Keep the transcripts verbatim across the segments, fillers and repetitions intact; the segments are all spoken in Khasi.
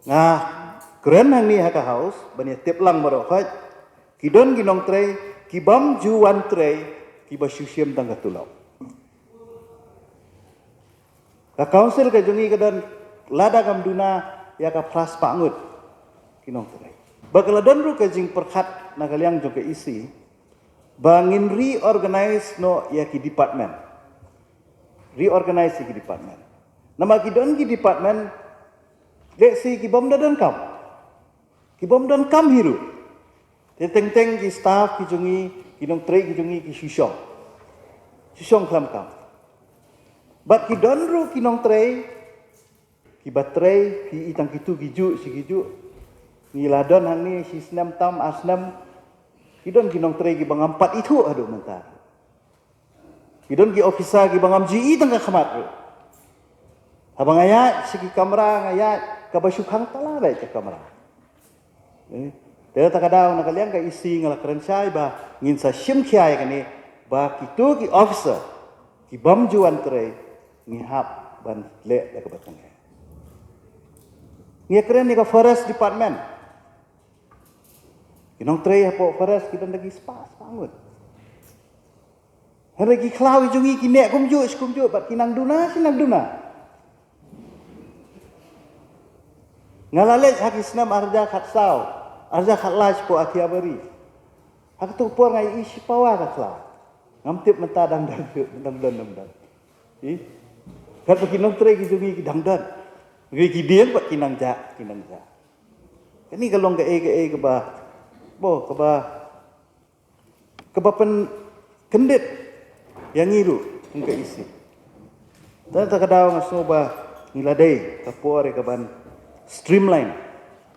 Nga kren hangne ha ka House ban ïa tip lang baroh khoit, ki don ki nongtrei ki bym ju wan trei, ki ba shu shim tang ka tulop. Ka Council ka jong ngi ka don lada kam duna ïa ka phra spah ngut ki nongtrei. Ba ka la don ruh ka jingpyrkhat na ka liang jong ka E C ba ngin reorganize noh ïa ki department. Reorganize ïa ki department. Namar ki don ki department, let's say, ki bym da don kam. Ki bym don kam hi ruh. Te teng teng ki staff ki jong ngi, ki nongtrei ki jong ngi ki shu shong. Shu shong khlem kam. Bad ki don ruh ki nongtrei ki ba trei, ki i tang kitu ki juh shi ki juh. Ngi la don hangne shi snem tam ar snem. Ki don ki nongtrei ki ba ngam pat ithuh haduh mynta. Ki don ki officer ki ba ngam ju i tang ka khmat ruh. Haba nga ïaid sha ki kamra, nga ïaid, ka ba shu khang tala beit ka kamra. Eh, te ta ka daw na ka liang ka E C nga la kren shai ba ngin sa shim khia ïa kane, ba kitu ki officer ki bym ju wan trei, ngi hap ban leh da kaba tang. Ngi kren ïa ka Forest Department. Ki nongtrei hapoh Forest ki don da ki spah spah ngut. Hynrei ki khlaw ki jong ngi ki neh kumjuh shi kumjuh bad ki nang duna shi nang duna. Nga la leit ha ki snem ar hajar khatsaw, ar hajar khatlai shapoh Athiabari. Ha kato ka por nga ïohi shi pawa ka khlaw. Ngam tip mynta dang don, dang don, dang don. Ih. Katba ki nongtrei ki jong ngi ki dang don. Ngi ki dieng bad ki nang jah, ki nang jah. Kane ka long kaei kaei kaba, bo, kaba, kaba pynkyndit ïa ngi ruh kum ka E C. Te ta ka daw nga sngew ba ngi la dei ka por ïa kaban streamline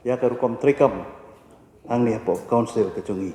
ïa ka rukom treikam hangne hapoh Council ka jong ngi.